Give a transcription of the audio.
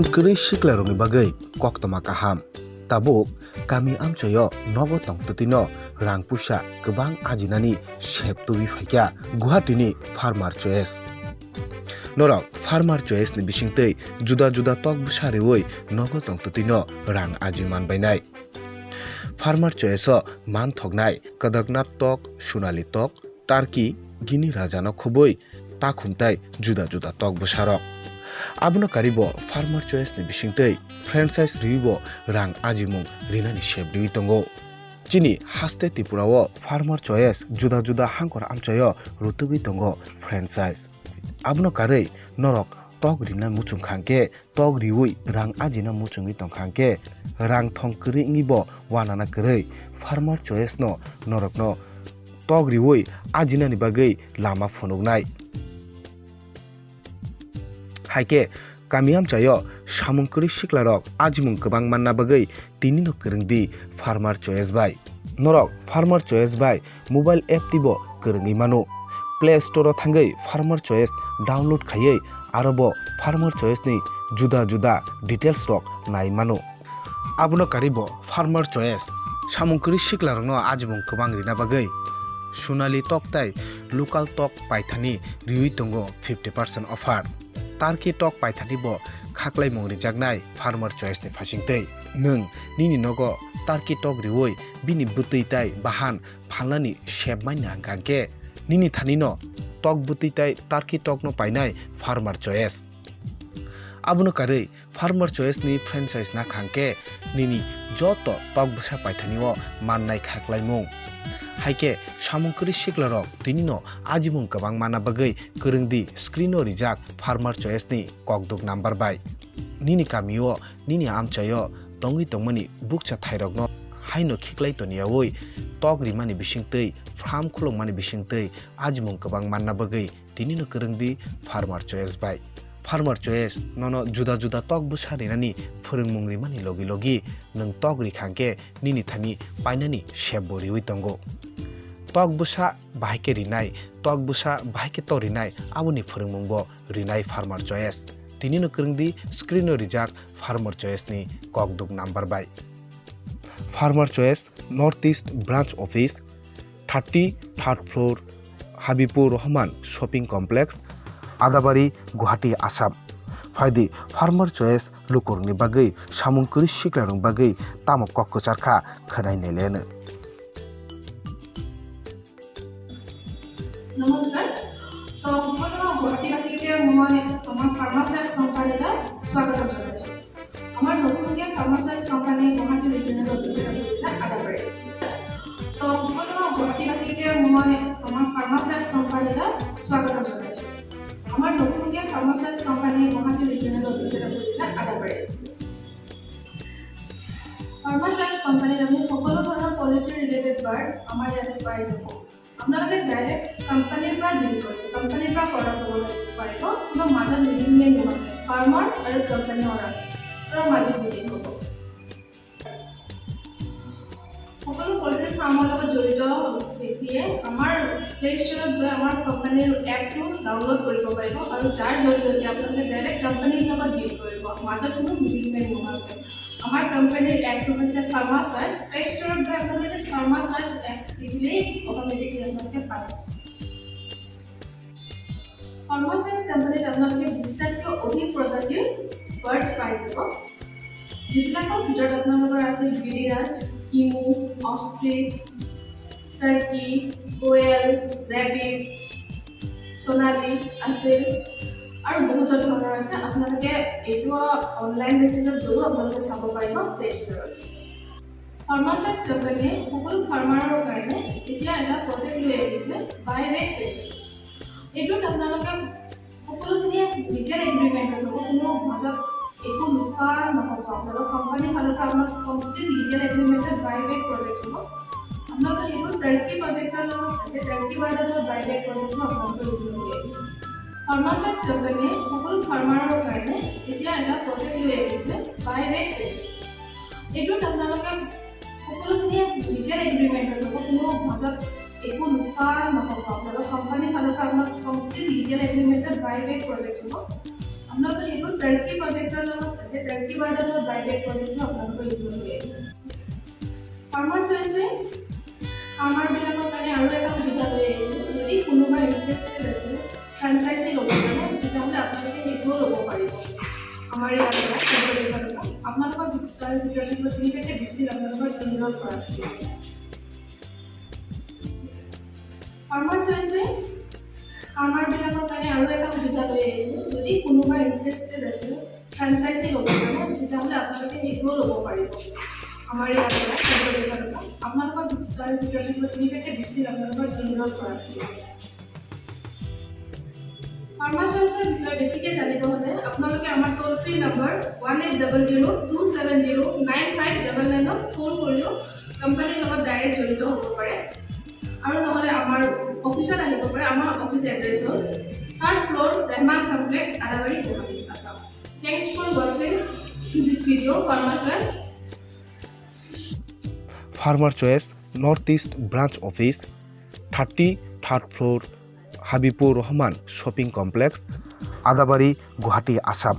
Samung kwrwi siklarokni bagwi koktwma kaham. Tabuk kami amchaio nogo tongtwtwino rang puisa kwbang ajinani sep tubi phaikha Guwahati ni Farmer Choice. Norok Farmer Choice ni bisingtwi juda juda tok bwsa riwui nogo tongtwtwino rang aji manbainai. Farmer Choice o manthoknai Kadaknath tok, Sonali tok, Turkey, Gini Raja no khubui takhumtai juda juda tok bwsarok. Abono karibo Farmer Choice ni bisingtwi franchise riwibo rang ajimung rinani sep riwi tongo. Chini haste Tripura o Farmer Choice juda juda hangkhor amchaio rutugwi tongo franchise. Abono karwi norok tok rina muchungkha hwnkhe tok riwui rang ajina muchungwi tongkha hwnkhe rang thong kwrwi wngwibo uanana kwrwi Farmer Choice no norokno tok riwui ajinani bagwi lama phunuknai. Haikhe kami amchaio samung kwrwi siklarok ajimung kwbang manna bagwi tinino kwrwngdi Farmer Choice bai. Norok Farmer Choice bai mobile app teibo kwrwngwi mano. Play Store o thangwi Farmer Choice download khaiwi arobo Farmer Choice ni juda juda details rok nai mano. Abono karibo Farmer Choice samung kwrwi siklarokno ajimung kwbang rina bagwi Sonali tok tai local tok paithani riwui tongo 50% offer. Turkey tok paithani bo khaklaimung rijaknai Farmer Choice ni phasingtwi. Nwng nini nogo Turkey tok riwui bini bwtwi tai bahan phalnani sep manya hwnkha hinkhe nini thani no tok bwtwi tai Turkey tok no painai Farmer Choice. Abono karwi Farmer Choice ni franchise nakha hinkhe nini joto tok bwsa paithani o mannai khaklaimung. Haikhe samung kwrwi siklarok tinino ajimung kwbang manna bagwi kwrwngdi screen o rijak Farmer Choice ni kokduk number bai. Nini kami o nini amchai o tongwi tongmani bukcha thairokno haino khiklai toniyaui tok rimani bisingtwi farm khulokmani bisingtwi ajimung kwbang manna bagwi tinino kwrwngdi Farmer Choice bai. Farmer Choice nono juda juda tok bwsa rinani phwrwngmung rimani logi logi nwng tok rikha hinkhe nini thani painani sep bo riwui tongo. Tok bwsa bahaikhe rinai tok bwsa bahaikhe torinai aboni phwrwngmung bo rinai Farmer Choice. Tinino kwrwngdi screen o rijak Farmer Choice ni kokduk number bai. Farmer Choice North East Branch Office 30 third floor Habibur Rahman Shopping Complex Adabari Guwahati Assam. Phaidi Farmer Choice lukurokni bagwi samung kwrwi siklarokni bagwi tamo kok kwcharkha khwnai nailaiano. নমস্কাৰ সম্পূৰ্ণ গুৱাহাটীবাসীকে মই আমাৰ ফাৰ্মাচাইজ কোম্পানীলৈ স্বাগতম জনাইছোঁ। আমাৰ নতুনকৈ ফাৰ্মাচাইজ company Guwahati regional office এটা খুলিছে আদাবাৰীত। সম্পূৰ্ণ গুৱাহাটীবাসীকে মই আমাৰ ফাৰ্মাচাইজ কোম্পানীলৈ স্বাগতম জনাইছোঁ। আমাৰ নতুনকৈ ফাৰ্মাচাইজ কোম্পানী গুৱাহাটী ৰিজনেল অফিচ এটা খুলিছে আদাবাৰীত। ফাৰ্মাচাইজ কোম্পানীত আমি সকলো ধৰণৰ পলিট্ৰি ৰিলেটেড বাৰ্ড আমাৰ ইয়াতে পাই যাব। আপোনালোকে ডাইৰেক্ট কোম্পানীৰ পৰা ডিল কৰিব, কোম্পানীৰ পৰা প্ৰডাক্ট ল'ব পাৰিব। কোনো মাজত মিডিলমেন নহয়, ফাৰ্মাৰ আৰু কোম্পানী অনাৰৰ মাজত ডিলিং হ'ব। সকলো পল্ট্ৰি ফাৰ্মৰ লগত জড়িত ব্যক্তিয়ে আমাৰ প্লে ষ্ট'ৰত গৈ আমাৰ কোম্পানীৰ এপটো ডাউনলোড কৰিব পাৰিব আৰু যাৰ জৰিয়তে আপোনালোকে ডাইৰেক্ট কোম্পানীৰ লগত ডিল কৰিব, মাজত কোনো মিডিলমেন নোহোৱাকৈ। আমাৰ কোম্পানীৰ এপটো হৈছে ফাৰ্মা চইচ। প্লে ষ্ট'ৰত গৈ আপোনালোকে ফাৰ্মা চইচ এপ দেখিলেই অট'মেটিকলি আপোনালোকে পাব। ফাৰ্মা চইচ কোম্পানীত আপোনালোকে 20টাতকৈ অধিক প্ৰজাতিৰ বাৰ্ডছ পাই যাব, যিবিলাকৰ ভিতৰত আপোনালোকৰ আছে গিৰিৰাজ, ইমু, অষ্ট্ৰিচ, টাৰ্কি, কোৱেল, ৰেবিট, সোণালী আছিল আৰু বহুতো ধৰণৰ আছে। আপোনালোকে এইটো অনলাইন বেচিছত গৈও আপোনালোকে চাব পাৰিব প্লে ষ্ট'ৰত। ফাৰ্মাচাইজ কোম্পানীয়ে সকলো ফাৰ্মাৰৰ কাৰণে এতিয়া এটা প্ৰজেক্ট লৈ আহিছে, বাই বেক প্ৰজেক্ট। এইটোত আপোনালোকে সকলোখিনিয়ে লিগেল এগ্ৰিমেণ্টত হ'ব, কোনো মাজত একো লুকা নহ'ব। আপোনালোক কোম্পানীৰ ফালৰ পৰা আপোনাক কমপ্লিট লিগেল এগ্ৰিমেণ্টত বাই বেক প্ৰজেক্ট হ'ব। আপোনালোকে এইটো টাৰ্কি প্ৰজেক্টৰ লগত আছে, টাৰ্কি বাৰ্ডৰ লগত বাই বেক প্ৰজেক্টটো আপোনালোকে উলিয়াইছে। ফাৰ্মাচাইজ কোম্পানীয়ে সকলো ফাৰ্মাৰৰ কাৰণে এতিয়া এটা প্ৰজেক্ট লৈ আহিছে, বাই বেক প্ৰজেক্ট। এইটোত আপোনালোকে সকলোখিনিয়ে লিগেল এগ্ৰিমেণ্টত হ'ব, কোনো মাজত একো লুকা নহ'ব। আপোনালোক কোম্পানীৰ ফালৰ পৰা আপোনাক কমপ্লিট লিগেল এগ্ৰিমেণ্টত বাই বেক প্ৰজেক্ট হ'ব। আপোনালোকৰ সেইটো টাৰ্কি প্ৰজেক্টৰ লগত আছে। টাৰ্কি বাৰ্ডৰ লগত বাইবেক প্ৰজেক্টটো আপোনালোকৰ ইনক্লুড হৈ আছে। ফাৰ্মাৰ চইচে ফাৰ্মাৰবিলাকৰ কাৰণে আৰু এটা সুবিধা লৈ আহিছে। যদি কোনোবা ইণ্টাৰেষ্টেড আছে ফ্ৰেঞ্চাইজি ল'বৰ কাৰণে, তেতিয়াহ'লে আপোনালোকে সেইটোও ল'ব পাৰিব আমাৰ ইয়াৰ পৰা, কোম্পানীৰ ফালৰ পৰা। আপোনালোকৰ তাৰ ভিতৰত থাকিব তিনিটাকৈ ডিষ্ট্ৰিক্ট আপোনালোকৰ ইনৰল কৰা আছে। ফাৰ্মাৰ চইচে ফাৰ্মাৰবিলাকৰ কাৰণে আৰু এটা সুবিধা লৈ আহিছে। যদি কোনোবা ইণ্টাৰেষ্টেড আছে ফ্ৰেঞ্চাইজি ল'বৰ কাৰণে, তেতিয়াহ'লে আপোনালোকে সেইটোও ল'ব পাৰিব আমাৰ ইয়াৰ পৰা, কোম্পানীৰ ফালৰ পৰা। আপোনালোকৰ তাৰ ভিতৰত থাকিব তিনিটাকৈ ডিষ্ট্ৰিক্ট আপোনালোকৰ ইনৰল কৰা আছে। ফাৰ্মাৰ চইচৰ বিষয়ে বেছিকৈ জানিব হ'লে আপোনালোকে আমাৰ toll free number 1800 270 9599ত phone কৰিও কোম্পানীৰ লগত ডাইৰেক্ট জড়িত হ'ব পাৰে আৰু নহ'লে আমাৰ অফিচত আহিব পাৰে। আমাৰ অফিচ এড্ৰেছ হ'ল third floor, Rahman complex, Adabari, Guwahati, Assam. Thanks for watching this video, Farmer Choice. Farmer Choice North East Branch Office, 30, third floor, Habibur Rahman Shopping Complex, Adabari, Guwahati, Assam.